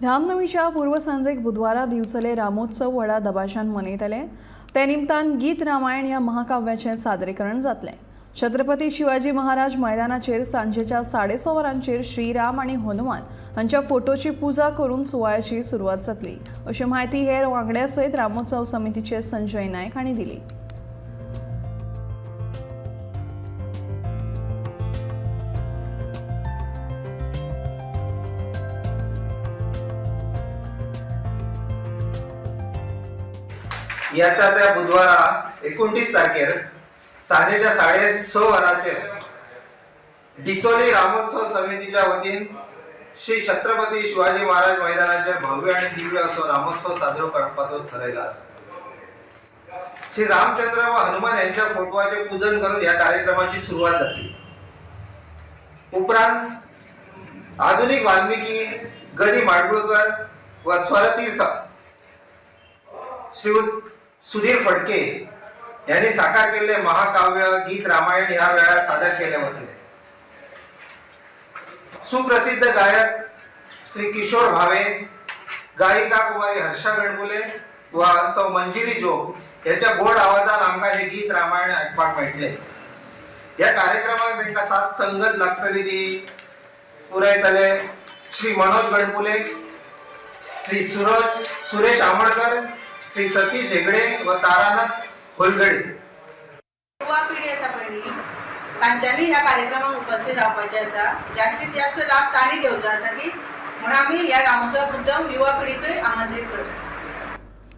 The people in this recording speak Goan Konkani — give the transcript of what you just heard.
रामनमीच्या पूर्वसांजेक बुधवारा दिवचले रामोत्सव व्हडा दबाज्यान मनयतले. ते निमतान गीत रामायण ह्या महाकाव्याचें सादरीकरण जातलें. छत्रपती शिवाजी महाराज मैदानाचेर सांजेच्या 6:30 वरांचेर श्रीराम आनी हनुमान हांच्या फोटोची पुजा करून सुवाळ्याची सुरवात जातली, अशी म्हायती हेर वांगड्या सयत रामोत्सव समितीचे संजय नायक हांणी दिली. येता त्या बुधवारा 29 तारखेर सांजेच्या 6:30 वरांचेर डिचोली रामोत्सव समितीच्या वतीन श्री छत्रपती शिवाजी महाराज मैदानाचेर भव्य आणि दिव्य असो रामोत्सव साजरो करपाचो थरयला आसा. श्री रामचंद्र व हनुमान यांच्या फोटवाचे पूजन करून ह्या कार्यक्रमाची सुरुवात जातली. उपरांत आधुनिक वाल्मिकी गदी माडगुळकर व स्वरतीर्थ श्री सुधीर फडके यांनी साकार केलेले महाकाव्य गीत रामायण ह्या वेळार सादर केले वतले. सुप्रसिद्ध गायक श्री किशोर भावे, गायिका कुमारी हर्षा गणपुले व सौ मंजिरी जोग यांच्या गोड आवाजान आमकां हे गीत रामायण आयकपाक मेळटले. ह्या कार्यक्रमाक तांकां साथ संगत लागतली ती पुरयतले श्री मनोज गणपुले, श्री सुरेश आमडकर, श्री सतीश हेगडे व तारानाथ होलगडे. युवा पिढी आसा पळय न्ही, तांच्यांनी ह्या कार्यक्रमाक उपस्थित रावपाचें आसा. जास्तीत जास्त लाभ तांणी घेवचो आसा की म्हणून आमी ह्या रामोत्सव मुद्दम युवा पिढीकय आमंत्रीत करता.